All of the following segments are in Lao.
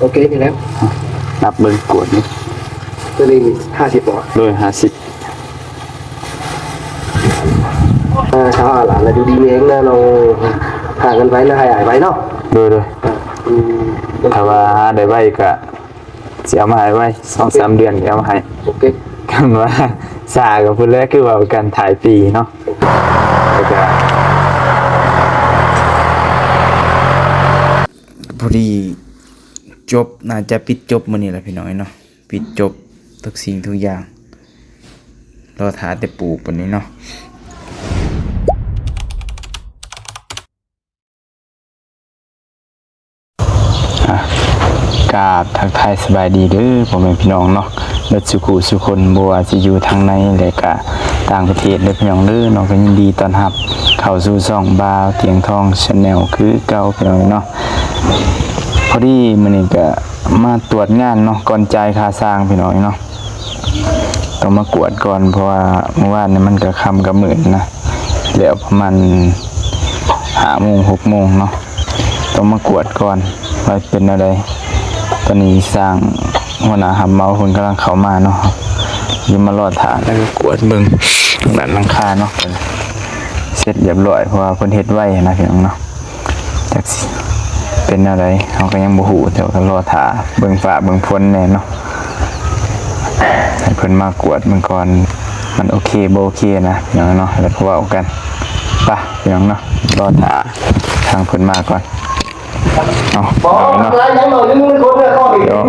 ໂອເຄ ນີ້ແຫຼະ ນັບເບິ່ງກວດນີ້ ໂຕນີ້ຫ້າສິບບໍ່? ໂດຍ ຫ້າສິບ. ເອີ ຊາວຫ້າລ້ານ ແລະ ຢູ່ດີມີແຮງນະນ້ອງ ຫາເງິນໄວນະ ໃຫ້ອ້າຍໄວເນາະ. ໂດຍ ໂດຍ ອືມ ຖ້າວ່າຫາໄດ້ໄວກະຊິເອົາມາໃຫ້ໄວ ສອງສາມເດືອນຊິເອົາມາໃຫ້. ໂອເຄ ຄັນວ່າຊ້າກະພຸ້ນແຫຼະ ຄືເວົ້າກັນທ້າຍປີເນາະ. ແລ້ວກະພໍດີຈົບ ໜ້າຈະປິດຈົບມື້ນີ້ແຫຼະພີ່ນ້ອງເນາະ ປິດຈົບທຸກສິ່ງທຸກຢ່າງ ລໍຖ້າແຕ່ປູກປານນີ້ເນາະ. ອ່ະ ກາບທັກທາຍສະບາຍດີເດີພໍ່ແມ່ພີ່ນ້ອງເນາະ ເບິດສູ່ຄູ່ສູ່ຄົນ ບໍ່ວ່າຊິຢູ່ທາງໃນ ແລະ ກະຕ່າງປະເທດເດີພີ່ນ້ອງເດີເນາະ. ກະຍິນດີຕ້ອນຮັບເຂົ້າສູ່ຊ່ອງບ່າວຕຽງທອງ Channel ຄືເກົ່າພີ່ນ້ອງເນາະ. ພໍດີມື້ນີ້ກະມາຕວດງານເນາະ ກ່ອນຈ່າຍຄ່າຊ່າງພີ່ນ້ອງເນາະ. ຕ້ອງມາກວດກ່ອນ ເພາະວ່າມື້ວານນີ້ມັນກະຄ່ຳກະມືດນະ ແລ້ວປະມານຫ້າໂມງ ຫົກໂມງເນາະ. ຕ້ອງມາກວດກ່ອນວ່າເປັນແນວໃດ. ຕອນນີ້ຊ່າງຫົວໜ້າຮັບເໝົາເພິ່ນກຳລັງເຂົ້າມາເນາະ ຢູ່ມາລໍຖ້າ ແລ້ວກະກວດເບິ່ງທາງດ້ານຫຼັງຄາເນາະ ເສັດຮຽບຮ້ອຍ ເພາະວ່າເພິ່ນເຮັດໄວນະພີ່ນ້ອງເນາະ. ຈັກຊິເປັນແນວໃດ ເຮົາກະຍັງບໍ່ຮູ້ ແຕ່ວ່າກະລໍຖ້າເບິ່ງຟ້າເບິ່ງຝົນແດ່ເນາະ ໃຫ້ເພິ່ນມາກວດເບິ່ງກ່ອນ ມັນໂອເຄບໍ່ໂອເຄນະພີ່ນ້ອງເນາະ ແລ້ວກະເວົ້າກັນ. ໄປພີ່ນ້ອງເນາະ ລໍຖ້າທາງເພິ່ນມາກ່ອນ. ເອົາ ເອົາເນາະ ດຽວ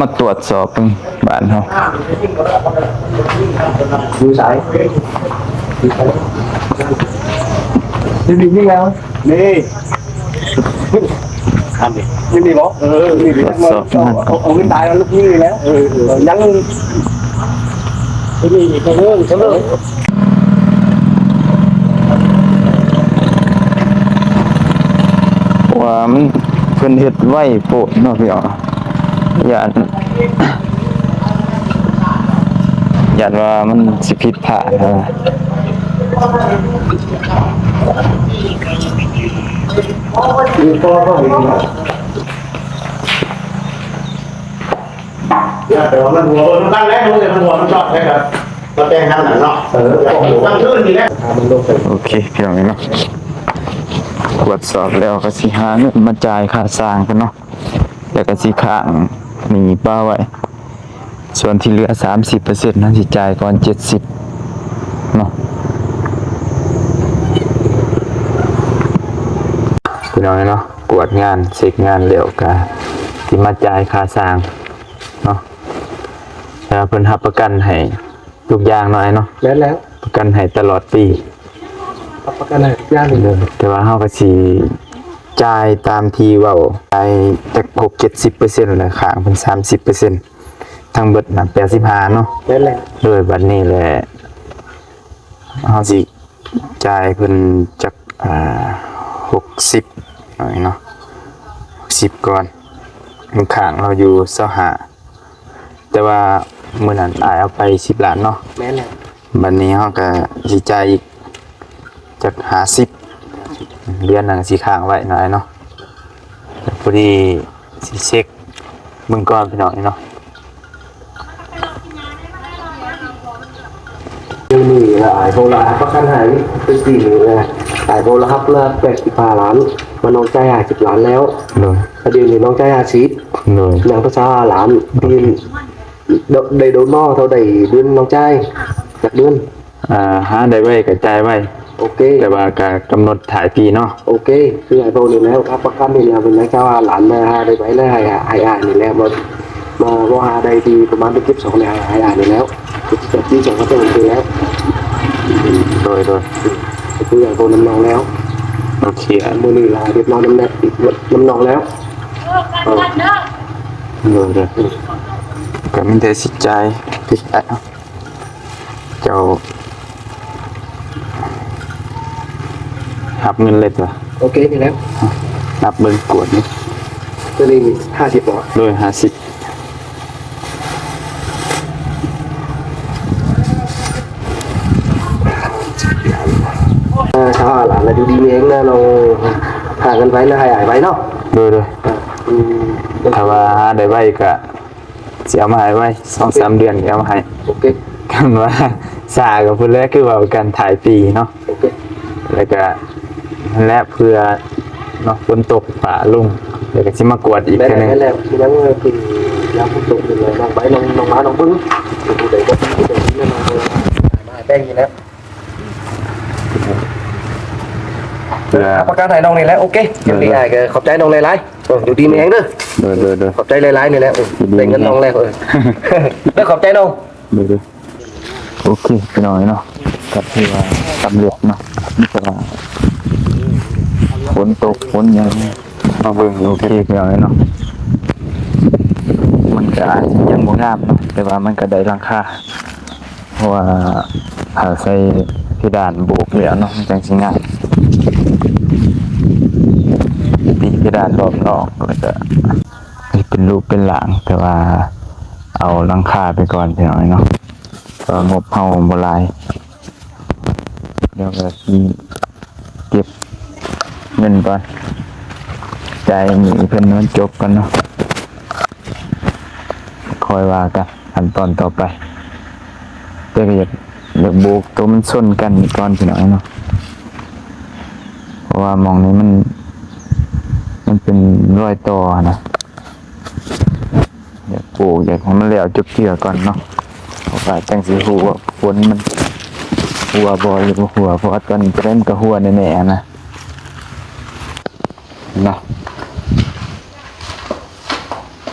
ມາຕວດສອບເບິ່ງບ້ານເຮົາ ຢູ່ໃສ? ຢູ່ໃສ? ຢູ່ນີ້ແລ້ວ ນີ້ ອັນນີ້ ຢູ່ນີ້ບໍ່? ເອີ ນີ້ ຕວດສອບ ເອົາ ເອົາຂຶ້ນຕາຍແລ້ວ ລູກນີ້ແລ້ວ ເອີ ເອີ ຍັງ ເອີ ນີ້ ເອີ ເອີ ເພາະວ່າມັນ ເພິ່ນເຮັດໄວໂພດເນາະພີ່ນ້ອງ ຢ້ານ ຢ້ານວ່າມັນຊິຜິດພາດນະ. ແຕ່ວ່າມັນຫົວ ເອີ ມັນຕັ້ງແລ້ວ ເພາະວ່າມັນຫົວມັນຊອດແລ້ວກໍ ກໍແຕ່ງທາງນັ້ນເນາະ ເອີ ຕັ້ງຄືນນີ້ແຫຼະ. ໂອເຄ ພີ່ນ້ອງເນາະ ກວດສອບແລ້ວກໍຊິຫາເງິນມາຈ່າຍຄ່າຊ່າງເພິ່ນເນາະ ແລ້ວກໍຊິຄ້າງໜີ້ປ້າໄວ້ ສ່ວນທີ່ເຫຼືອສາມສິບເປີເຊັນ ເຮົາຊິຈ່າຍກ່ອນເຈັດສິບເນາະ ພີ່ນ້ອງເນາະ. ກວດງານເຊັກງານແລ້ວກະຊິມາຈ່າຍຄ່າຊ່າງເນາະ ແລ້ວເພິ່ນຮັບປະກັນໃຫ້ທຸກຢ່າງເນາະອ້າຍເນາະ. ແມ່ນແລ້ວ ປະກັນໃຫ້ຕະຫຼອດປີ ຮັບປະກັນໃຫ້ທຸກຢ່າງ. ໂດຍ ແຕ່ວ່າເຮົາກະຊິຈ່າຍຕາມທີ່ເວົ້າ ຈ່າຍຈັກຫົກເຈັດສິບເປີເຊັນ ແລ້ວຄ້າງເພິ່ນສາມສິບເປີເຊັນ ທັງເບິດນະແປດສິບຫ້າເນາະ. ແມ່ນແລ້ວ ໂດຍ ບັດນີ້ແຫຼະ ເຮົາຊິຈ່າຍເພິ່ນຈັກ ອ່າ ຫົກສິບເນາະ ຫົກສິບກ່ອນ ມັນຄ້າງເຮົາຢູ່ຊາວຫ້າ ແຕ່ວ່າມື້ນັ້ນອ້າຍເອົາໄປສິບລ້ານເນາະ. ແມ່ນແລ້ວ ບັດນີ້ເຮົາກະຊິຈ່າຍອີກຈັກຫ້າສິບ ເດືອນໜຶ່ງຊິຄ້າງໄວ້ເນາະອ້າຍເນາະ. ພໍດີຊິເຊັກເບິ່ງກ່ອນພີ່ນ້ອງເນາະ. ດຽວນີ້ລະອ້າຍບໍ່ລະຮັບປະກັນໃຫ້ເປັນປີນີ້ລະ ອ້າຍບໍ່ລະຮັບລະແປດສິບຫ້າລ້ານ ວ່ານ້ອງຈ່າຍຫ້າສິບລ້ານແລ້ວ. ໂດຍ ດຽວນີ້ນ້ອງຈ່າຍຫ້າສິບ. ໂດຍ ຍັງພາສາລ້ານ ໂອເຄ ໄດ້ໂດນບໍ່ ເທົ່າໃດເດືອນນ້ອງຈ່າຍ ຈັກເດືອນ? ອ່າ ຫາໄດ້ໄວກະຈ່າຍໄວ. ໂອເຄ ແຕ່ວ່າກະກຳນົດທ້າຍປີເນາະ. ໂອເຄ ຄືອ້າຍເວົ້ານີ້ແລ້ວ ຮັບປະກັນນີ້ແລ້ວ ເປັນຫຍັງຊາວຫ້າລ້ານ ມາຫາໄດ້ໄວແລ້ວ ໃຫ້ ໃຫ້ອ້າຍນີ້ແລ້ວ ມາ ມາບໍ່ຫາໄດ້ທີ່ປະມານເຈັດສິບສອງແລ້ວ ໃຫ້ອ້າຍນີ້ແລ້ວ ເຈັດສິບແປດປີ ສອງພັນສອງປີແລ້ວ. ໂດຍ ໂດຍ ຄືອ້າຍເວົ້ານຳນ້ອງແລ້ວ. ໂອເຄ ມື້ນີ້ລະຮຽບຮ້ອຍນຳ ນຳນ້ອງແລ້ວ. ເອີ ໂດຍ ໂດຍ ກະມີແຕ່ຊິຈ່າຍ ເຈົ້າຮັບເງິນເລີຍຕົວະ? ໂອເຄ ນີ້ແຫຼະ ນັບເບິ່ງກວດນີ້ ໂຕນີ້ຫ້າສິບບໍ່? ໂດຍ ຫ້າສິບ. ເອີ ຊາວຫ້າລ້ານ ແລະ ຢູ່ດີມີແຮງນະນ້ອງ ຫາເງິນໄວນະ ໃຫ້ອ້າຍໄວເນາະ. ໂດຍ ໂດຍ ອືມ. ຖ້າວ່າຫາໄດ້ໄວກໍຊິເອົາມາໃຫ້ໄວ ສອງສາມເດືອນກໍເອົາມາໃຫ້. ໂອເຄ ຄັນວ່າຊ້າກໍພຸ້ນແຫຼະ ຄືເວົ້າກັນທ້າຍປີເນາະ. ໂອເຄ ແລ້ວກໍນັ້ນແຫຼະ ເພື່ອເນາະ ຝົນຕົກຟ້າລົງ ແລ້ວກໍຊິມາກວດອີກເທື່ອໜຶ່ງ. ແມ່ນແລ້ວ ແມ່ນແລ້ວ ຄືຍັງຄືຍາມຝົນຕົກນີ້ແຫຼະ ນ້ອງໄປ ນ້ອງ ນ້ອງມາ ນ້ອງເບິ່ງ ຜູ້ໃດບໍ່ດີ ຜູ້ໃດດີ ນ້ອງມາແບ່ງນີ້ແຫຼະ. ເພື່ອ ຮັບປະກັນໃຫ້ນ້ອງນີ້ແຫຼະ. ໂອເຄ ເອີ ຈັ່ງໃດອ້າຍກໍຂອບໃຈນ້ອງຫຼາຍໆ. ເອີ ຢູ່ດີມີແຮງເດີ. ໂດຍ ໂດຍ ໂດຍ ຂອບໃຈຫຼາຍໆນີ້ແຫຼະ. ເອີ ຢູ່ດີມີແຮງ ໄດ້ເງິນນ້ອງແລ້ວ. ເອີ ເດີ ຂອບໃຈນ້ອງ. ໂດຍ ໂດຍ ໂອເຄ ພີ່ນ້ອງເນາະ ກໍຖືວ່າສຳເລັດເນາະ ມີແຕ່ວ່າຝົນຕົກຝົນຫຍັງ ມາເບິ່ງ. ໂອເຄ ພີ່ນ້ອງເນາະ ມັນກໍອາດຊິຍັງບໍ່ງາມເນາະ ແຕ່ວ່າມັນກໍໄດ້ຫຼັງຄາ ເພາະວ່າຖ້າໃສ່ເພດານໂບກແລ້ວເນາະ ມັນຈັ່ງຊິງາມ. ຕີເພດານລອບນອກ ແລ້ວກໍເຮັດເປັນຮູບເປັນຮ່າງ ແຕ່ວ່າເອົາຫຼັງຄາໄປກ່ອນ ພີ່ນ້ອງເນາະ ເພາະວ່າງົບເຮົາບໍ່ຫຼາຍ. ແລ້ວກໍຊິເກັບເງິນກ່ອນ ຈ່າຍໜີ້ເພິ່ນໃຫ້ມັນຈົບກ່ອນເນາະ ຄ່ອຍວ່າກັນຂັ້ນຕອນຕໍ່ໄປ. ແຕ່ກໍຢາກ ຢາກໂບກໂຕມັນຊົນກັນນີ້ກ່ອນ ພີ່ນ້ອງເນາະ ເພາະວ່າໝ່ອງນີ້ມັນ ມັນເປັນລອຍຕໍ່ນະ. ຢາກປູກ ຢາກໃຫ້ມັນແລ້ວຈົບເທື່ອກ່ອນເນາະ ເພາະວ່າຈັ່ງຊິຮູ້ວ່າຝົນມັນຮົ່ວບໍ່ ຫຼືບໍ່ຮົ່ວ ເພາະວ່າຕອນນີ້ຈະໄດ້ມັນກໍຮົ່ວແນ່ໆນະ ເນາະ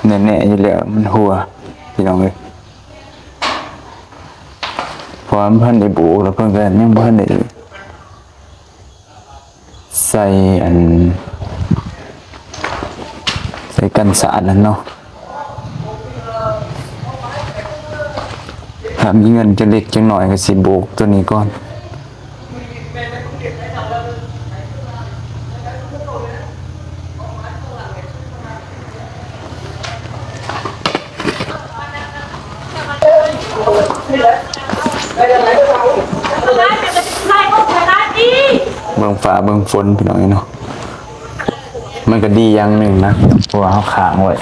ແນ່ໆຢູ່ແລ້ວມັນຮົ່ວ ພີ່ນ້ອງເອີຍ ເພາະວ່າມັນບໍ່ທັນໄດ້ປູກ ແລ້ວເພິ່ນກໍຍັງບໍ່ທັນໄດ້ ໃສ່ອັນ ໃສ່ກັນສາດນັ້ນເນາະ ຖ້າມີເງິນຈັກເລັກຈັກໜ້ອຍກໍຊິໂບກຕົວນີ້ກ່ອນ. ເບິ່ງຟ້າເບິ່ງຝົນ ພີ່ນ້ອງເອີຍເນາະ ມັນກໍດີຢ່າງໜຶ່ງນະ ເພາະວ່າເຮົາຄ້າງໄວ້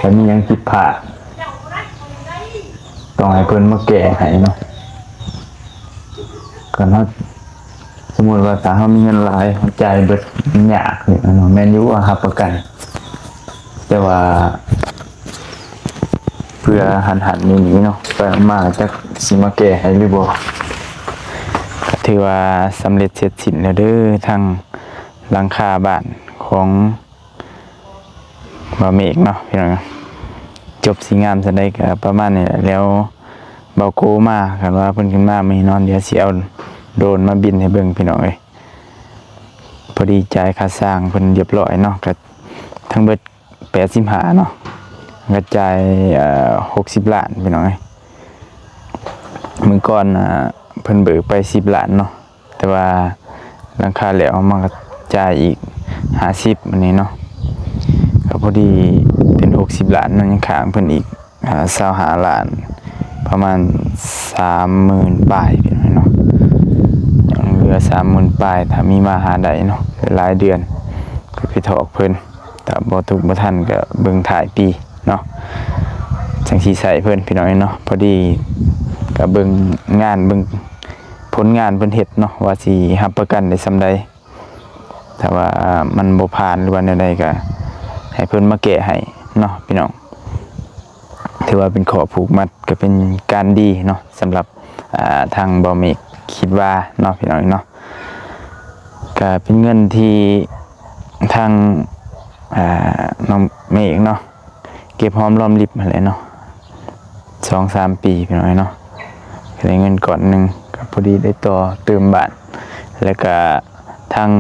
ຖ້າມີຫຍັງຜິດພາດ ຕ້ອງໃຫ້ເພິ່ນມາແກ້ໃຫ້ເນາະ. ຄັນເຮົາ ສົມມຸດວ່າຖ້າເຮົາມີເງິນຫຼາຍ ເຮົາຈ່າຍເບິດ ມັນຍາກຢູ່ເນາະ ແມ່ນຢູ່ວ່າຮັບປະກັນ ແຕ່ວ່າເພື່ອຫັນໆນີ້ໆເນາະ ໄປມາຈັກຊິມາແກ້ໃຫ້ຫຼືບໍ່. ກໍຖືວ່າສຳເລັດເສັດສິ້ນແລ້ວເດີ ທັງຫຼັງຄາບ້ານຂອງ ບ່າວເມກເນາະ ພີ່ນ້ອງເນາະ ຈົບສີງາມສ່ຳໃດກໍປະມານນີ້ແຫຼະ. ແລ້ວບ່າວໂກມາ ຄັນວ່າເພິ່ນຂຶ້ນມາມື້ນີ້ເນາະ ດຽວຊິເອົາໂດຣນມາບິນໃຫ້ເບິ່ງ ພີ່ນ້ອງເອີຍ. ພໍດີຈ່າຍຄ່າຊ່າງເພິ່ນຮຽບຮ້ອຍເນາະ ກໍທັງເບິດແປດສິບຫ້າເນາະ ກໍຈ່າຍ ເອີ ຫົກສິບລ້ານ ພີ່ນ້ອງເອີຍ. ມື້ກ່ອນ ອ່າ ເພິ່ນເບີກໄປສິບລ້ານເນາະ ແຕ່ວ່າຫຼັງຄາແລ້ວມາກໍຈ່າຍອີກຫ້າສິບ ອັນນີ້ເນາະ ກໍພໍດີເປັນຫົກສິບລ້ານເນາະ ຍັງຄ້າງເພິ່ນອີກ ອ່າ ຊາວຫ້າລ້ານ ປະມານສາມໝື່ນປາຍ ພີ່ນ້ອງເນາະ ຍັງເຫຼືອສາມໝື່ນປາຍ. ຖ້າມີມາຫາໄດ້ເນາະ ຫຼາຍເດືອນກໍໄປຖອກເພິ່ນ ຖ້າບໍ່ທຸກບໍ່ທັນກໍເບິ່ງທ້າຍປີເນາະ ຈັ່ງຊິໃຊ້ເພິ່ນ ພີ່ນ້ອງເນາະ. ພໍດີກໍເບິ່ງງານ ເບິ່ງ ຜົນງານເພິ່ນເຮັດເນາະ ວ່າຊິຮັບປະກັນໄດ້ສ່ຳໃດ. ຖ້າວ່າມັນບໍ່ຜ່ານ ຫຼືວ່າແນວໃດ ກໍໃຫ້ເພິ່ນມາແກ້ໃຫ້ເນາະ ພີ່ນ້ອງ. ຖືວ່າເປັນຂໍ້ຜູກມັດ ກໍເປັນການດີເນາະ ສຳລັບ ອ່າ ທາງບ່າວເມກ ຄິດວ່າເນາະ ພີ່ນ້ອງເນາະ. ກໍເປັນເງິນທີ່ທາງ ອ່າ ນ້ອງເມກເນາະ ເກັບຫອມລອມລິບຫັ້ນແຫຼະເນາະ ສອງສາມປີ ພີ່ນ້ອງເນາະ ກໍໄດ້ເງິນກ້ອນໜຶ່ງ ກໍພໍດີໄດ້ຕໍ່ເຕີມບ້ານ ແລ້ວກໍທາງ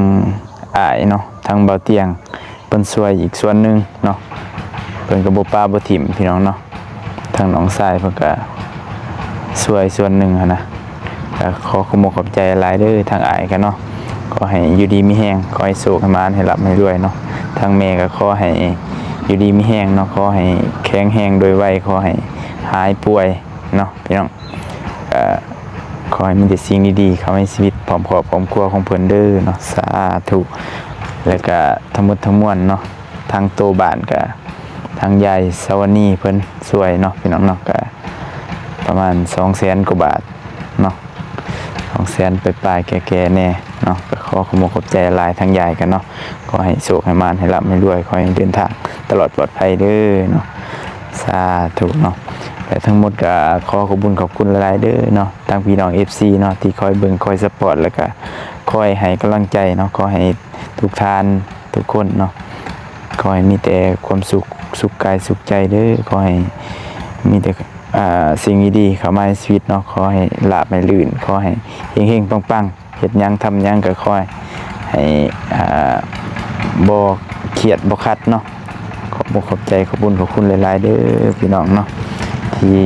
ອ້າຍເນາະ ທາງບ່າວຕຽງ ເພິ່ນຊ່ວຍອີກສ່ວນໜຶ່ງເນາະ ເພິ່ນກໍບໍ່ປະບໍ່ຖິ້ມ ພີ່ນ້ອງເນາະ. ທາງນ້ອງຊາຍເພິ່ນກໍຊ່ວຍສ່ວນໜຶ່ງຫັ້ນນະ ກໍຂໍຂອບອົກຂອບໃຈຫຼາຍເດີ ທາງອ້າຍກໍເນາະ ຂໍໃຫ້ຢູ່ດີມີແຮງ ຂໍໃຫ້ໂຊກໃຫ້ໝານ ໃຫ້ລ່ຳໃຫ້ລວຍເນາະ. ທາງແມ່ກໍຂໍໃຫ້ຢູ່ດີມີແຮງເນາະ ຂໍໃຫ້ແຂງແຮງໂດຍໄວ ຂໍໃຫ້ຫາຍປ່ວຍເນາະ ພີ່ນ້ອງ. ກໍຂໍໃຫ້ມີແຕ່ສິ່ງດີໆເຂົ້າໃນຊີວິດ ພ້ອມຄອບຄອບຄົວຂອງເພິ່ນເດີເນາະ ສາທຸ. ແລ້ວກໍທັງໝົດທັງມວນເນາະ ທາງໂຕບ້ານກໍ ທາງຍາຍສະຫວັນນີເພິ່ນຊ່ວຍເນາະ ພີ່ນ້ອງເນາະ ກະປະມານສອງແສນກວ່າບາດເນາະ ສອງແສນປາຍໆ ແກ່ໆ ແດ່ເນາະ. ກະຂໍຂອບອົກຂອບໃຈຫຼາຍທາງຍາຍກັນເນາະ. ຂໍໃຫ້ໂຊກໃຫ້ໝານ ໃຫ້ລ່ຳໃຫ້ລວຍ ຂໍໃຫ້ເດີນທາງຕະຫຼອດປອດໄພເດີເນາະ ສາທຸເນາະ. ແລະ ທັງໝົດກະຂໍຂອບບຸນຂອບຄຸນຫຼາຍໆເດີເນາະ ທາງພີ່ນ້ອງເອັຟຊີເນາະ ທີ່ຄອຍເບິ່ງຄອຍຊັບພອດ ແລ້ວກະຄອຍໃຫ້ກຳລັງໃຈເນາະ. ຂໍໃຫ້ທຸກທ່ານ ທຸກຄົນເນາະ ຂໍໃຫ້ມີແຕ່ຄວາມສຸກ ສຸກກາຍສຸກໃຈເດີ. ຂໍໃຫ້ມີແຕ່ ອ່າ ສິ່ງດີໆເຂົ້າມາໃນຊີວິດເນາະ. ຂໍໃຫ້ລາບໃຫ້ລື່ນ ຂໍໃຫ້ເຮັງໆປັງໆ ເຮັດຫຍັງທຳຫຍັງກໍຂໍໃຫ້ ອ່າ ບໍ່ຄຽດບໍ່ຂັດເນາະ. ຂອບອົກຂອບໃຈ ຂອບບຸນຂອບຄຸນຫຼາຍໆເດີພີ່ນ້ອງເນາະ ທີ່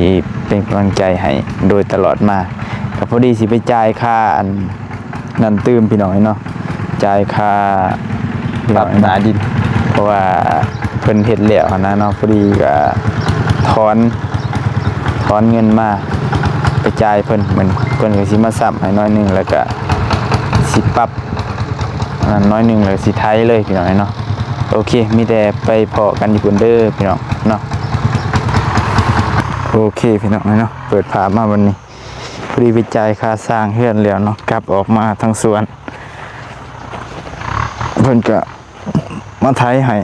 ເປັນກຳລັງໃຈໃຫ້ໂດຍຕະຫຼອດມາ. ກໍພໍດີຊິໄປຈ່າຍຄ່າອັນ ນັ້ນຕື່ມ ພີ່ນ້ອງເອີຍເນາະ ຈ່າຍຄ່າປັບໜ້າດິນ ເພາະວ່າເພິ່ນເຮັດແລ້ວຫັ້ນນະເນາະ. ພໍດີກະຖອນ ຖອນເງິນມາໄປຈ່າຍເພິ່ນ ເພິ່ນ ເພິ່ນກໍຊິມາຊ້ຳໃຫ້ໜ້ອຍໜຶ່ງ ແລ້ວກະຊິປັບອັນນັ້ນໜ້ອຍໜຶ່ງ ແລ້ວຊິໄຖເລີຍ ພີ່ນ້ອງເອີຍເນາະ. ໂອເຄ ມີແຕ່ໄປພໍ້ກັນຢູ່ພຸ້ນເດີພີ່ນ້ອງເນາະ. ໂອເຄ ພີ່ນ້ອງເອີຍເນາະ ເປີດພາບມາບັດນີ້ ພໍດີໄປຈ່າຍຄ່າສ້າງເຮືອນແລ້ວເນາະ ກັບອອກມາທາງສວນ ເພິ່ນກະມາໄຖໃຫ້.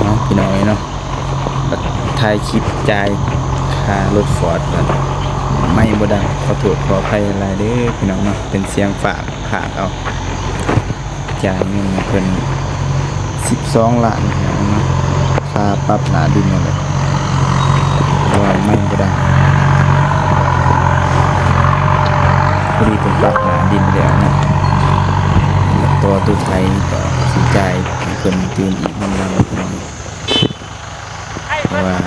ເນາະ ພີ່ນ້ອງເອີຍເນາະ ຖ່າຍຄລິບຈ່າຍຄ່າລົດຟອດ ໄມບໍ່ດັງ ຂໍໂທດຂໍອະໄພຫຼາຍເດີພີ່ນ້ອງເນາະ ເປັນສຽງຟ້າພາກເອົາ. ຈ່າຍເງິນໃຫ້ເພິ່ນສິບສອງລ້ານ ພີ່ນ້ອງເນາະ ຄ່າປັບໜ້າດິນນັ້ນແຫຼະ ເພາະວ່າໄມບໍ່ດັງ. ພໍດີເພິ່ນປັບໜ້າດິນແລ້ວເນາະ ຕໍ່ຕູ້ໄຖກໍຊິຈ່າຍໃຫ້ເພິ່ນຕື່ມອີກນຳລາວ ພີ່ນ້ອງ. ເພາະວ່າ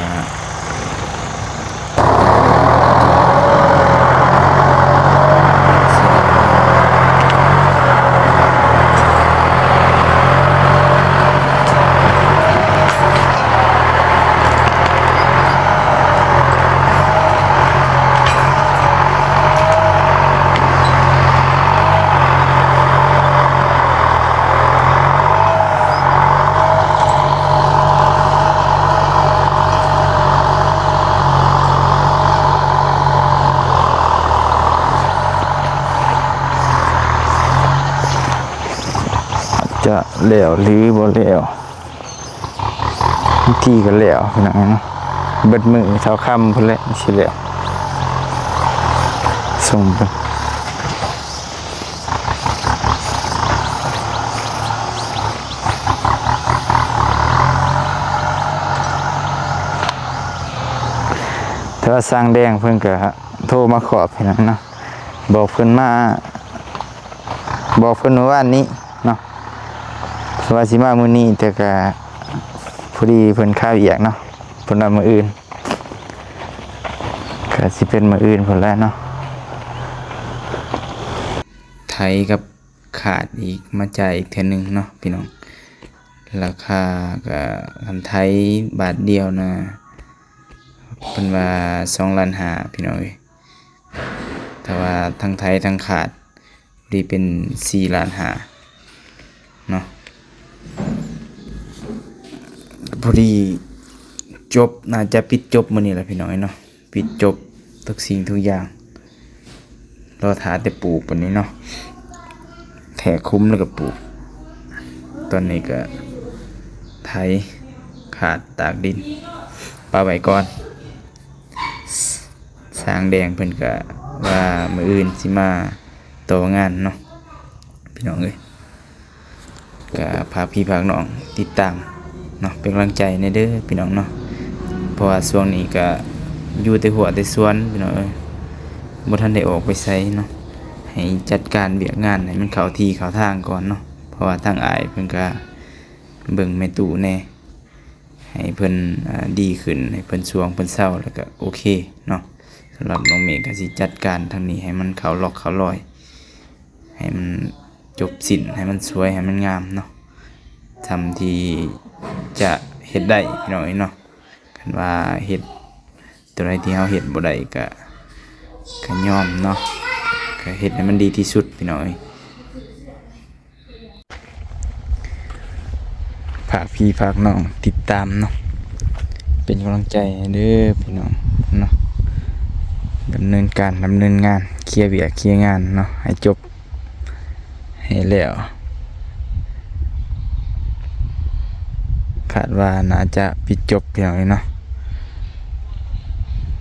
ອາດຈະແລ້ວຫຼືບໍ່ແລ້ວ ບາງທີກໍແລ້ວ ພີ່ນ້ອງເນາະ ເບິດມື້ເທົ່າຄ່ຳພຸ້ນແຫຼະ ຊິແລ້ວ ສົ່ງໄປ. ແຕ່ວ່າຊ່າງແດງເພິ່ນກະໂທມາຂອບໃຫ້ນຳເນາະ ບອກເພິ່ນມາ ບອກເພິ່ນມື້ວານນີ້ເນາະ ວ່າຊິມາມື້ນີ້ ແຕ່ກະພໍດີເພິ່ນຄາວຽກເນາະ ເພິ່ນວ່າມື້ອື່ນ ກະຊິເປັນມື້ອື່ນພຸ້ນແຫຼະເນາະ. ໄຖກັບຄາດອີກ ມາຈ່າຍອີກເທື່ອໜຶ່ງເນາະພີ່ນ້ອງ. ລາຄາກະ ຄັນໄຖບາດດຽວນະ ເພິ່ນວ່າສອງລ້ານຫ້າ ພີ່ນ້ອງເອີຍ. ຖ້າວ່າທັງໄຖທັງຄາດ ພໍດີເປັນສີ່ລ້ານຫ້າເນາະ. ພໍດີຈົບ ໜ້າຈະປິດຈົບມື້ນີ້ແຫຼະພີ່ນ້ອງເອີຍເນາະ. ປິດຈົບທຸກສິ່ງທຸກຢ່າງ ລໍຖ້າແຕ່ປູກບັດນີ້ເນາະ. ແທກຄຸມແລ້ວກໍປູກ. ຕອນນີ້ກໍໄຖ ຄາດ ຕາກດິນ ປະໄວ້ກ່ອນ. ຊ່າງແດງເພິ່ນກະວ່າມື້ອື່ນຊິມາຕໍ່ງານເນາະ ພີ່ນ້ອງເອີຍ. ກະຝາກພີ່ຝາກນ້ອງຕິດຕາມເນາະ ເປັນກຳລັງໃຈແດ່ເດີພີ່ນ້ອງເນາະ. ເພາະວ່າຊ່ວງນີ້ກະຢູ່ແຕ່ຮົ້ວແຕ່ສວນພີ່ນ້ອງເອີຍ ບໍ່ທັນໄດ້ອອກໄປໃສເນາະ. ໃຫ້ຈັດການວຽກງານໃຫ້ມັນເຂົ້າທີ່ເຂົ້າທາງກ່ອນເນາະ ເພາະວ່າທາງອ້າຍເພິ່ນກະເບິ່ງແມ່ຕູ້ແດ່ ໃຫ້ເພິ່ນ ອ່າ ດີຂຶ້ນ ໃຫ້ເພິ່ນຊ່ວງເພິ່ນເຊົາ ແລ້ວກະໂອເຄເນາະ. ສຳລັບນ້ອງເມກກໍຊິຈັດການທາງນີ້ໃຫ້ມັນເຂົ້າລັອກເຂົ້າລອຍ ໃຫ້ມັນຈົບສິ້ນ ໃຫ້ມັນສວຍ ໃຫ້ມັນງາມເນາະ ສ່ຳທີ່ຈະເຮັດໄດ້ພີ່ນ້ອງເອີຍເນາະ. ຄັນວ່າເຮັດ ຕົວໃດທີ່ເຮົາເຮັດບໍ່ໄດ້ກະ ກະຍອມເນາະ ກະເຮັດໃຫ້ມັນດີທີ່ສຸດພີ່ນ້ອງເອີຍ. ຝາກພີ່ຝາກນ້ອງຕິດຕາມເນາະ ເປັນກຳລັງໃຈໃຫ້ເດີພີ່ນ້ອງເນາະ ດຳເນີນການ ດຳເນີນງານ ເຄຍວຽກເຄຍງານເນາະ ໃຫ້ຈົບ ໃຫ້ແລ້ວ ຄາດວ່າໜ້າຈະປິດຈົບພີ່ນ້ອງເອີຍເນາະ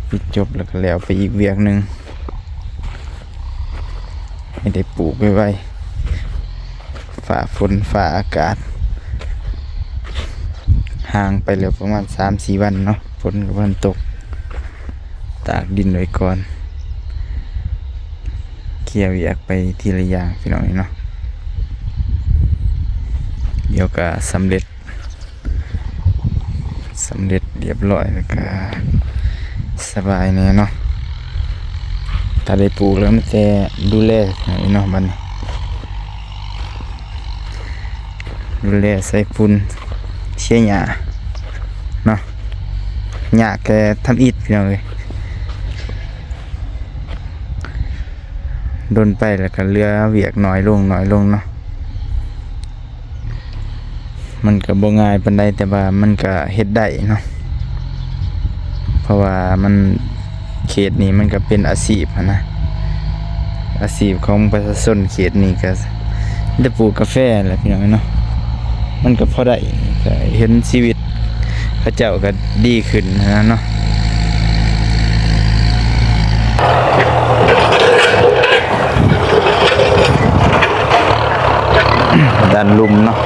ປິດຈົບແລ້ວກໍແລ້ວໄປອີກວຽກໜຶ່ງ ໃຫ້ໄດ້ປູກໄວໆ ຟ້າຝົນຟ້າອາກາດ ຫ່າງໄປແລ້ວປະມານສາມສີ່ວັນເນາະ ຝົນກໍບໍ່ທັນຕົກ ຕາກດິນໄວ້ກ່ອນ ເຄຍວຽກໄປທີລະຢ່າງພີ່ນ້ອງເອີຍເນາະ ດຽວກໍສຳເລັດ ສຳເລັດລຽບຮ້ອຍ ແລ້ວກໍສະບາຍແດ່ເນາະ. ຖ້າໄດ້ປູກແລ້ວມີແຕ່ດູແລເນາະ ບັດນີ້ ດູແລໃສ່ຝຸ່ນ ເສຍຫຍ້າເນາະ ຍາກແຕ່ທຳອິດພີ່ນ້ອງເອີຍ. ດົນໄປແລ້ວກໍເຫຼືອວຽກໜ້ອຍລົງ ໜ້ອຍລົງເນາະ. ມັນກໍບໍ່ງ່າຍປານໃດ ແຕ່ວ່າມັນກໍເຮັດໄດ້ເນາະ ເພາະວ່າມັນ ເຂດນີ້ມັນກໍເປັນອາຊີບຫັ້ນນະ ອາຊີບຂອງປະຊາຊົນເຂດນີ້ກໍໄດ້ປູກກາແຟແຫຼະພີ່ນ້ອງເນາະ. ມັນກໍພໍໄດ້ ກໍເຫັນຊີວິດເຂົາເຈົ້າກໍດີຂຶ້ນຫັ້ນນະເນາະ. ດ້ານລຸ່ມເນາະ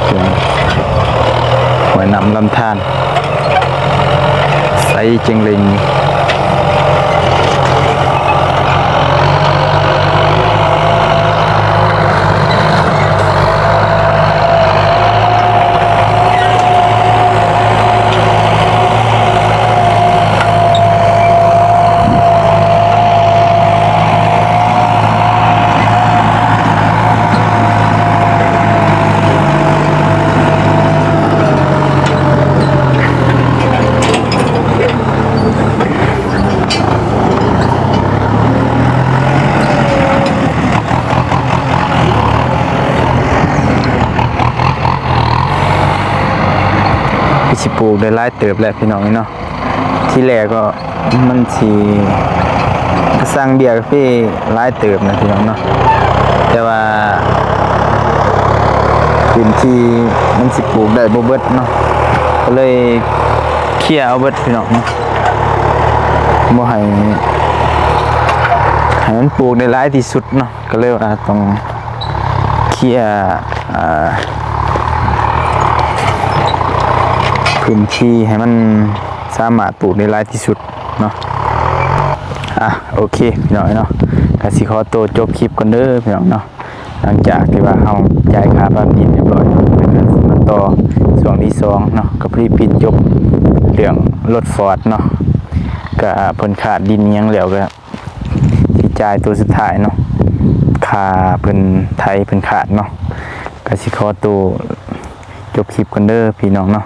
ຫ້ວຍນ້ຳລຳທານ ໃສເຈັ່ງເຫຼັ່ງ. ຄືຊິປູກໄດ້ຫຼາຍເຕີບແຫຼະພີ່ນ້ອງເອີຍເນາະ. ທີແລກກໍມັນຊິ ກະສັ່ງເບ້ຍກາເຟຫຼາຍເຕີບນະພີ່ນ້ອງເນາະ ແຕ່ວ່າພື້ນທີ່ມັນຊິປູກໄດ້ບໍ່ເບິດເນາະ ກໍເລີຍເຄຍເອົາເບິດພີ່ນ້ອງເນາະ ບໍ່ໃຫ້ ໃຫ້ມັນປູກໄດ້ຫຼາຍທີ່ສຸດເນາະ. ກໍເລີຍວ່າຕ້ອງເຄຍ ເອີ ພື້ນທີ່ໃຫ້ມັນສາມາດປູກໄດ້ຫຼາຍທີ່ສຸດເນາະ. ອ່ະ ໂອເຄພີ່ນ້ອງເນາະ ກໍຊິຂໍໂຕຈົບຄລິບກ່ອນເດີພີ່ນ້ອງເນາະ. ຫຼັງຈາກທີ່ວ່າເຮົາຈ່າຍຄ່າບຳນານຮຽບຮ້ອຍ ແລ້ວກໍຊິມາຕໍ່ຊ່ວງທີສອງເນາະ ກໍພໍດີປິດຈົບເລື່ອງລົດຟອດເນາະ ກໍເພິ່ນຂາດດິນຫຍັງແລ້ວ ກໍ ທີ່ຈ່າຍໂຕສຸດທ້າຍເນາະ ຄ່າເພິ່ນໄຖເພິ່ນຂາດເນາະ. ກໍຊິຂໍໂຕຈົບຄລິບກ່ອນເດີພີ່ນ້ອງເນາະ.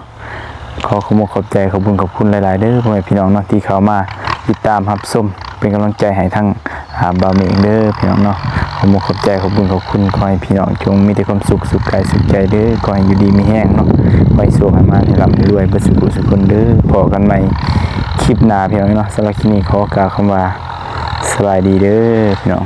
ຂໍຂອບອົກຂອບໃຈ ຂອບບຸນຂອບຄຸນຫຼາຍໆເດີພໍ່ແມ່ພີ່ນ້ອງເນາະ ທີ່ເຂົ້າມາຕິດຕາມຮັບຊົມເປັນກຳລັງໃຈໃຫ້ທາງ ອ່າ ບ່າວເມກເດີພີ່ນ້ອງເນາະ. ຂອບອົກຂອບໃຈ ຂອບບຸນຂອບຄຸນ ຂໍໃຫ້ພີ່ນ້ອງຈົ່ງມີແຕ່ຄວາມສຸກ ສຸກກາຍສຸກໃຈເດີ. ຂໍໃຫ້ຢູ່ດີມີແຮງເນາະ ຂໍໃຫ້ໂຊກໃຫ້ມານ ໃຫ້ລ່ຳໃຫ້ລວຍເບິດສູ່ຜູ້ສູ່ຄົນເດີ. ພໍ້ກັນໃໝ່ຄລິບໜ້າພີ່ນ້ອງເນາະ. ສຳລັບຄລິບນີ້ຂໍກ່າວຄຳວ່າ ສະບາຍດີເດີພີ່ນ້ອງ.